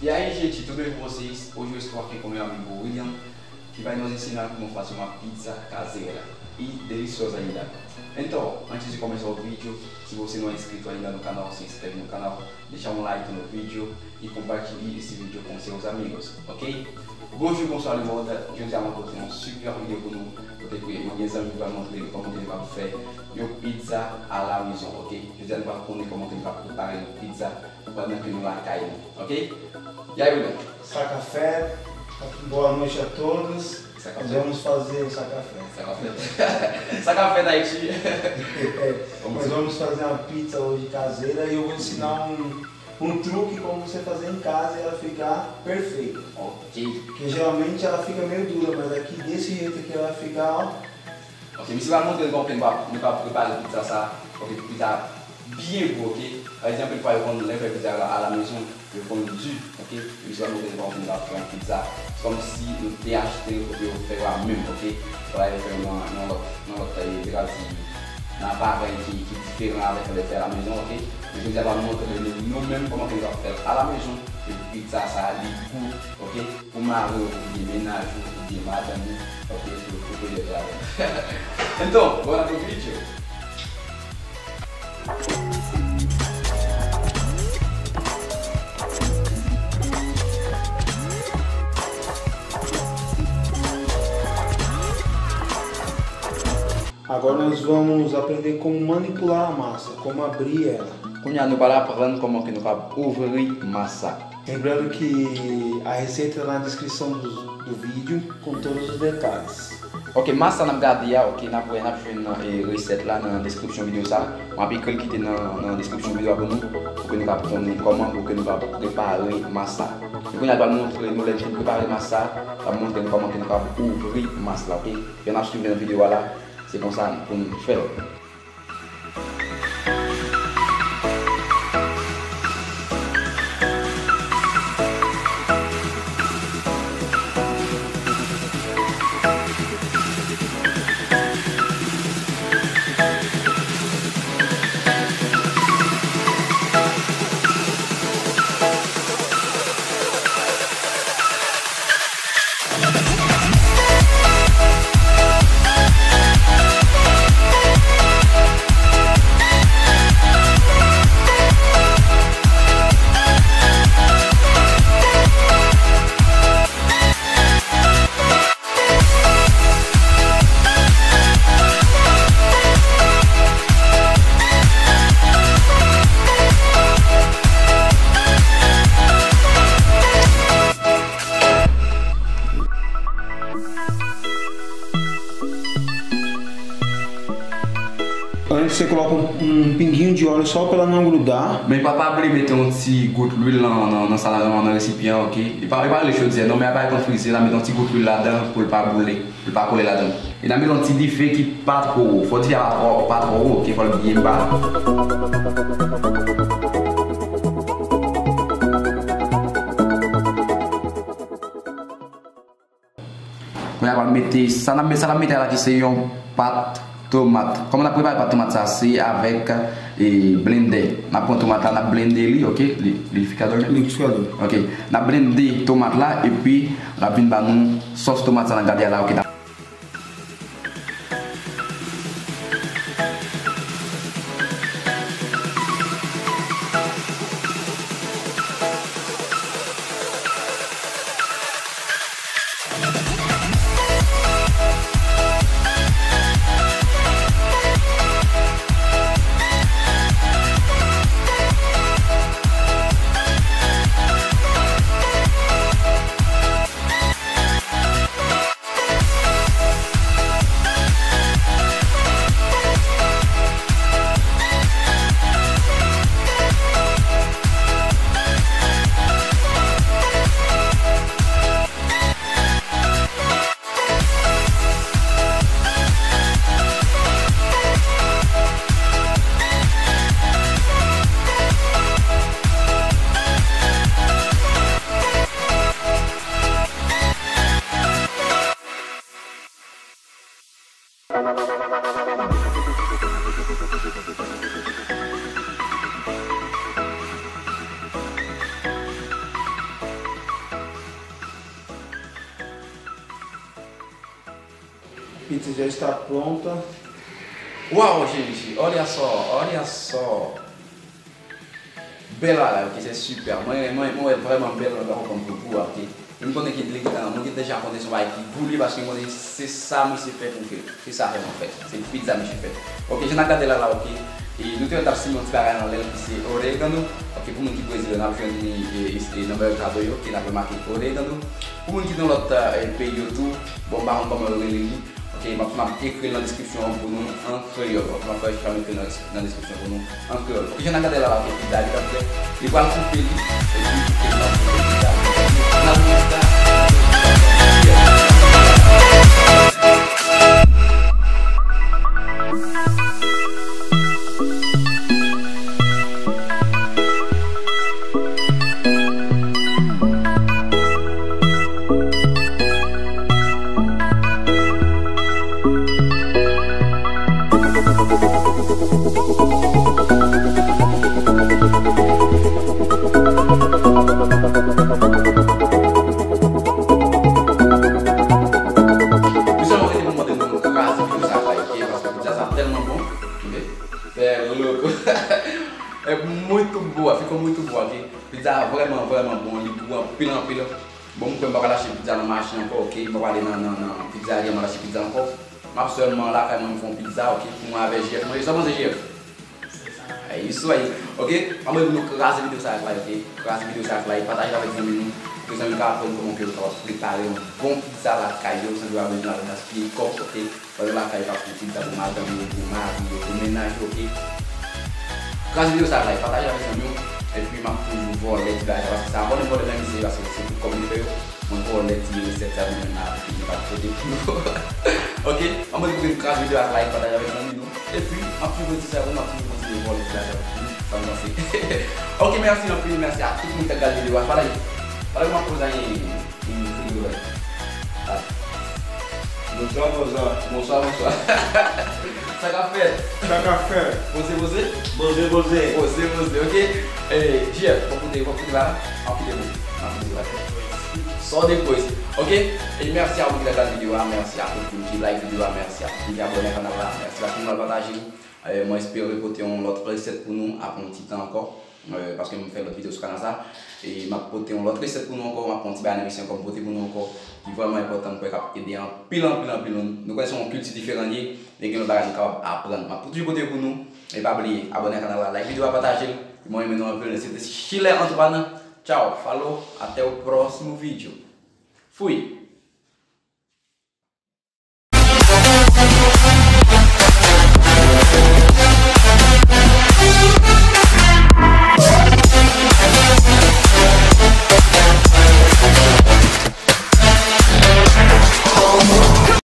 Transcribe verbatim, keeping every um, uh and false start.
E aí, gente, tudo bem com vocês? Hoje eu estou aqui com meu amigo William, que vai nos ensinar como fazer uma pizza caseira e deliciosa ainda. Então, antes de começar o vídeo, se você não é inscrito ainda no canal, se inscreve no canal, deixa um like no vídeo e compartilhe esse vídeo com seus amigos, ok? Bonjou, bonswa lemonn, jodi a mwen pote yon super videyo pou nou, kote ke mwen gen zanmi ki pral montre nou kòman ke nou kapab fè yon pizza à la maison, ok? Jodi a nou pral konnen kòman ke nou kapab prepare yon pizza pandan ke nou lakay nou, ok? E aí, William? Sa ka fèt, boa noite a todos. Sa ka fèt. Vamos fazer o sa ka fèt. Sa ka fèt. Sa ka fèt, Haiti. Vamos. Nós vamos fazer uma pizza hoje caseira e eu vou ensinar um, um truque como você fazer em casa e ela ficar perfeita. Ok. Porque geralmente ela fica meio dura, mas aqui desse jeito aqui ela vai ficar, ó. Ok, misye va montre nou kòman nou ka, nou ka prepare pizza sa, ok, pizza byen gou, ok. Pa egzanp, anpil fwa yo konn lè fè pizza a la mezon, yo konn di, ok. Misye va montre nou kòman nou ka fè yon pizza kòmsi nou te achte l kote yo fè yo a menm, ok. Fò yo fè yo nan, nan lòt, nan lòt, eh, te ka di, nan aparèy ki, ki diferan avèk lè fè a la mezon, ok. Men jodi a va montre nou, nou menm kòman ke nou ka fè l a la mezon, epi pizza sa li gou, ok. Pou mari w, oubyen mennaj ou, oubyen madanm ou, ok, pou, pou pwodui avè l. Então, bora pro vídeo? Agora nós vamos aprender como manipular a massa, como abrir ela. Kounye a nou pral aprann kòman ke nou kapab ouvri mas sa. Lembrando que a receita está na descrição do, do vídeo com todos os detalhes. Ok, mas sa n ap gade a, ok, n ap wè, n ap jwenn nan, eh, resèt la nan deskripsyon videyo sa. M ap ekri l kite nan, nan deskripsyon videyo a pou nou, pou ke nou kapab konnen kòman pou ke nou kapab prepare mas sa. Men kounye a l pral montre nou lè n fin prepare mas sa, l ap montre nou kòman ke nou kapab ouvri mas la, ok? Epi n ap swiv nan videyo a la, se konsa pou nou fè l. Antes você coloca um, um pinguinho de óleo só pra ela não grudar. Men pa, pa bliye mete yon ti gout lwil nan, nan, nan sa la, nan, nan resipyan, ok? E pa, e pa rele chodyè non, men aparèy konn frize la, mete yon ti gout lwil ladan pou l pa boule, pou l pa kole ladan. E n a mete yon ti dife ki pa twò wo. Fò dife a pa twò, pa twò wo, ok? Fò l byen ba. Kounye a, n ap mete, sa n ap mete, sa n ap mete la ki se yon pat tomat. Kòman n ap prepare pat tomat sa? Se avèk, eh, blendè. N ap pran tomat la, n ap blende li, ok? Li, liquidificador, né? Liquidificador. Ok. N ap blende tomat la, epi l ap vin ba nou sòs tomat sa n ap gade a la, ok? Pizza já está pronta. Uau, gente, olha só, olha só. Bèl bagay, ok, se sipè. Mwen, mwen, mwen wè l vrèman bèl, mwen pa konprann pou gou a, ok. Mwen konnen ki li, mwen gen deja konnen se yon bagay ki gou li, paske mwen konnen se sa misye fè pou fè. Se sa vrèman fè. Se pizza misye fè. Ok, jan n ap gade la la, ok. E nou te wè n t ap simen yon ti bagay nan lèl ki se oregano. Ok, pou moun ki Brezil yo, n ap jwenn li, e, e, e nan mèkado yo, ok, n ap remake oregano. Pou moun ki nan lòt, e, peyi yo tou, bon, m pa konn kòman yo rele li. Ok, m ap, m ap ekri l nan deskripsyon an pou nou an kreyòl. Ok, m ap fè ekspre m ekri l nan, nan deskripsyon pou nou an kreyòl. Ok, jan n ap gade la, la, ok, pizza li t ap fè. Li pral koupe li, epi li pral koupe pizza. N ap di sa. Misye, mwen rete pou mande nou kraze videyo sa a, like, paske pizza sa tèlman bon. Ok? Fè louko. É muito boa, ficou muito boa, ok? Pizza vrèman, vrèman bon, li gou anpil, anpil. Bon, m kwè m pa pral achte pizza nan mache ankò, ok? M pa pral ale nan, nan, nan pizzeria, m al achte pizza ankò. M ap sèlman lakay mwen, m fè yon pizza, ok? Pou mwen avèk J F manje. Sa w panse, J F? É isso aí, ok? Anmwey, nou kraze videyo sa ak like, ok? Kraze videyo sa ak like, pataje l avèk zanmi nou. Pou zanmi yo ka aprann kòman ke yo kapab prepare yon bon pizza lakay yo, san yo pa bezwen al gaspiye kòb, ok? Fò yo lakay pa pou pizza pou madanm yo, pou mari yo, pou mennaj yo, ok? Kraze videyo sa ak like, pataje avèk zanmi yo. Epi m ap toujou vòlè ti bagay sa, paske sa vòlè, vòlè menm se, paske se pou kòb li fè yo. Mwen vòlè ti resèt sa nou menm la, epi nou pa pote pou nou. Ok, anmwey, nou kraze videyo ak like, pataje avèk zanmi nou. Epi, m ap toujou di sa, m ap toujou kontinye vòlè ti bagay sa pou nou, sa m panse. Ok, mèsi anpil, mèsi a tout moun ki t ap gade videyo a. Pale, pale kòman poze a ye. Bonswa, bonswa. Bonswa, bonswa. Sa k ap fèt? Sa k ap fèt? Poze, poze. Poze, poze. Poze, poze, ok. E, J F, fòk ou te, fòk ou te la. An kite pou, an kite pou. Sa w depoze. Ok? E mèsi a ou ki t ap gade videyo a, mèsi a tout moun ki like videyo a, mèsi a tout moun ki abòne ak kanal la, mèsi a tout moun k pataje. E, mwen espere pote yon lòt resèt pou nou apre yon ti tan ankò. Eh, paske m fè lòt videyo sou kanal sa. E m ap pote yon lòt resèt pou nou ankò, m ap pran yon ti bagay nan misye ankò, m pote pou nou ankò, ki vrèman enpòtan, m kwè k ap ede anpil, anpil, anpil moun. Nou kwè se yon kilti diferan li ye, e gen lòt bagay nou kapab aprann. M ap toujou pote pou nou. E pa bliye, abòne ak kanal la, like videyo a, pataje l. Mwen renmen nou anpil, se te Schiller Antoine. Tchao, follow, até o próximo vídeo. Fui!